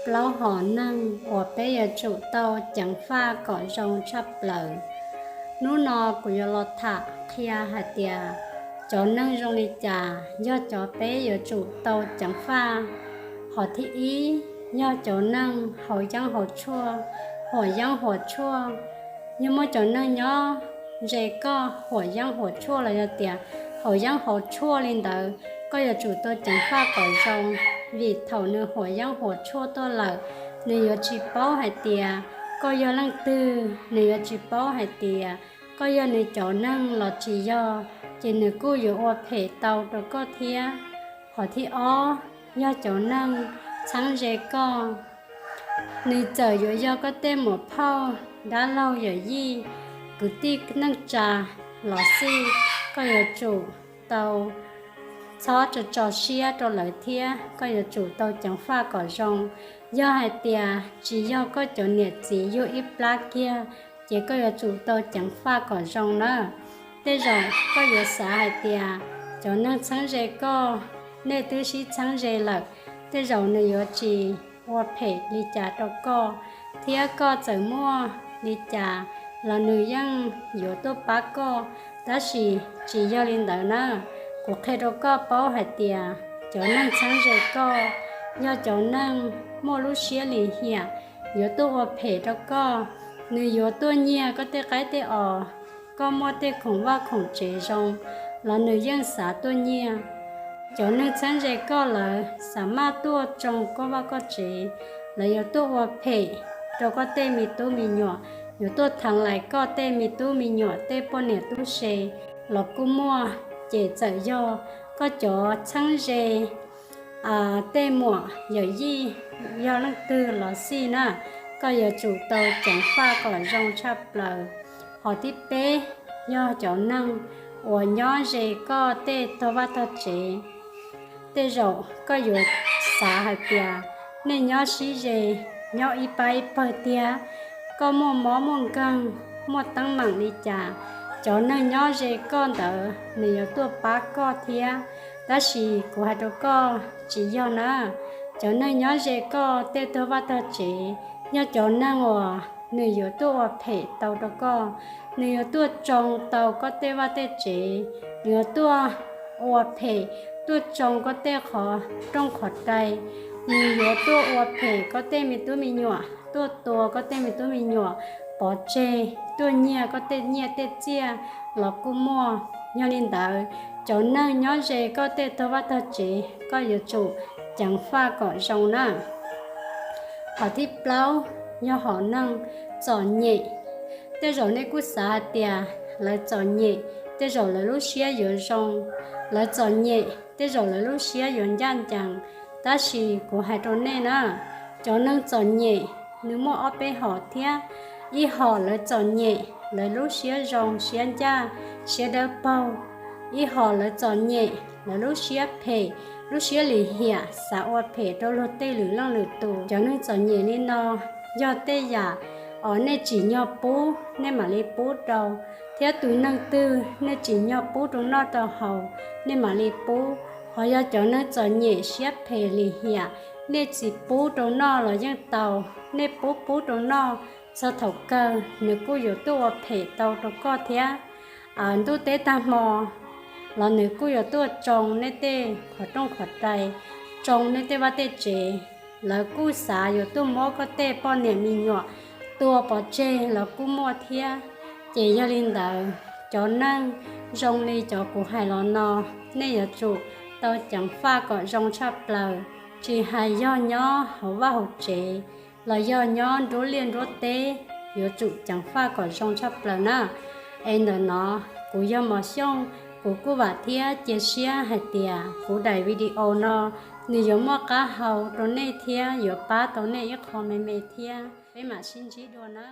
Plaub hom neeg uas peb yuav tsum tau ceev faj kom zoo tshaj plaws. Hnub no kuv yuav los tham qhia hais tias cov neeg zoo li cas yog cov peb yuav tsum tau ceev faj. Hom thib ib yog cov neeg haus yeeb haus tshuaj, huam yeeb huam tshuaj. Yog muaj cov neeg nyob ze koj huam yeeb huam tshuaj los yog tias haus yeeb haus tshuaj li ntawd, koj yuav tsum tau ceev faj kom zoo, vim thaum nws huam yeeb huam tshuaj tuaj lawm, nws yuav tsis paub hais tias koj yog leej twg, nws yuav tsis paub hais tias koj yog nws cov neeg los tsis yog, ces nws kuj yuav ua phem tau rau koj thiab. Hom thib ob yog cov neeg txheeb ze koj. Nws txawm yuav yog koj tej muam phauj, dab laug, yawm yij, kwv tij neej tsa los xij, koj yuav tsum tau txhob tso tso siab rau lawv thiab koj yuav tsum tau ceev faj kom zoo. Yog hais tias tsis yog koj cov niam txiv yug ib plab kiag, ces koj yuav tsum tau ceev faj kom zoo na. Tej zaum koj yuav xav hais tias cov neeg txheeb ze koj, nej twb sib txheeb ze lawm, tej zaum nws yuav tsis ua phem li cas rau koj, thiab koj txawm muaj li cas los nws yeej yuav tuaj pab koj. Tab sis tsis yog li ntawd na. Kuv qhia rau koj paub hais tias cov neeg txheeb ze koj yog cov neeg muaj lub siab lim hiam, yuav tuaj ua phem rau koj. Nws yuav tuaj nyiag koj tej qaib tej os, koj muaj tej khoom vaj khoom tsev zoo los nws yeej xav tuaj nyiag. Cov neeg txheeb ze koj lawv xav maj tuaj tsoo koj vaj koj tsev, lawv yuav tuaj ua phem rau koj tej me tub me nyuam, yuav tuaj theev lais koj tej me tub me nyuam tej poj niam tub se los kuj muaj. Ces txawm yog koj cov txheeb ze tej muam yawm yij yog leej twg los xij na, koj yuav tsum tau ceev faj kom zoo tshaj plaws. Hom thib peb yog cov neeg uas nyob ze koj tej tog vaj tog tsev. Tej zaum koj yuav xav hais tias nej nyob sib ze, nyob ib pab ib pawg tiag, koj muaj mob muaj nkeeg, muaj teeb meem li cas, cov neeg nyob ze koj ntawd nws yuav tuaj pab koj thiab. Tab sis kuv hais rau koj tsis yog na. Cov neeg nyob ze koj tej tog vaj tog tsev yog cov neeg uas nws yuav tuaj ua phem tau rau koj. Nws yuav tuaj tsoo tau koj tej vaj tej tsev, nws yuav tuaj ua phem, tuaj tsoo koj tej qhov rooj qhov rais. Nws yuav tuaj ua phem koj tej me tub me nyuam, tuaj tua koj tej me tub me nyuam pov tseg, tuaj nyiag koj tej nyiaj tej txiaj los kuj muaj. Yog li ntawd, cov neeg nyob ze koj tej tog vaj tog tsev koj yuav tsum ceev faj kom zoo na. Hom thib plaub yog hom neeg txom nyem. Tej zaum nej kuj xav hais tias lawv txom nyem, tej zaum lawv lub siab yuav zoo. Lawv txom nyem, tej zaum lawv lub siab yuav ncaj ncees. Tab sis kuv hais rau nej na, cov neeg txom nyem nws muaj ob peb hom thiab. Ib hom lawv txom nyem, lawv lub siab zoo, siab ncaj, siab dawb paug. Ib hom lawv txom nyem, lawv lub siab phem, lub siab lim hiam, xav ua phem rau luag tej lwm leej lwm tus. Cov neeg txom nyem li no yog tej yam uas nej tsim nyog pub nej mam li pub rau, thiab tus neeg twg nej tsim nyog pub rau noj rau haus nej mam li pub. Ho yog cov neeg txom nyem siab phem lim hiam, nej tsis pub rau noj los yeej tau, nej pub pub rau noj, txog thaum kawg nws kuj yuav tuaj ua phem tau rau koj thiab. Ntuj teb tag hmo los nws kuj yuav tuaj tsoo nej tej qhov rooj qhov rais, tsoo nej tej vaj tej tsev. Lawv kuj xav yuav tuaj muab koj tej poj niam me nyuam tua pov tseg los kuj muaj thiab. Ces yog li ntawd, cov neeg zoo li cov kuv hais los no, nej yuav tsum tau ceev faj kom zoo tshaj plaws, tsis hais yog nyob hauv vaj hauv tsev los yog nyob nruab liaj nruab teb, yuav tsum ceev faj kom zoo tshaj plaws na. Es ntawm no kuv yog Mos Xyooj, kuv kuj vam thiab cia siab hais tias kuv daim video no nws yuav muaj qab hau rau nej thiab yuav pab tau nej ib qho me me thiab. Peb mam sib ntsib dua na.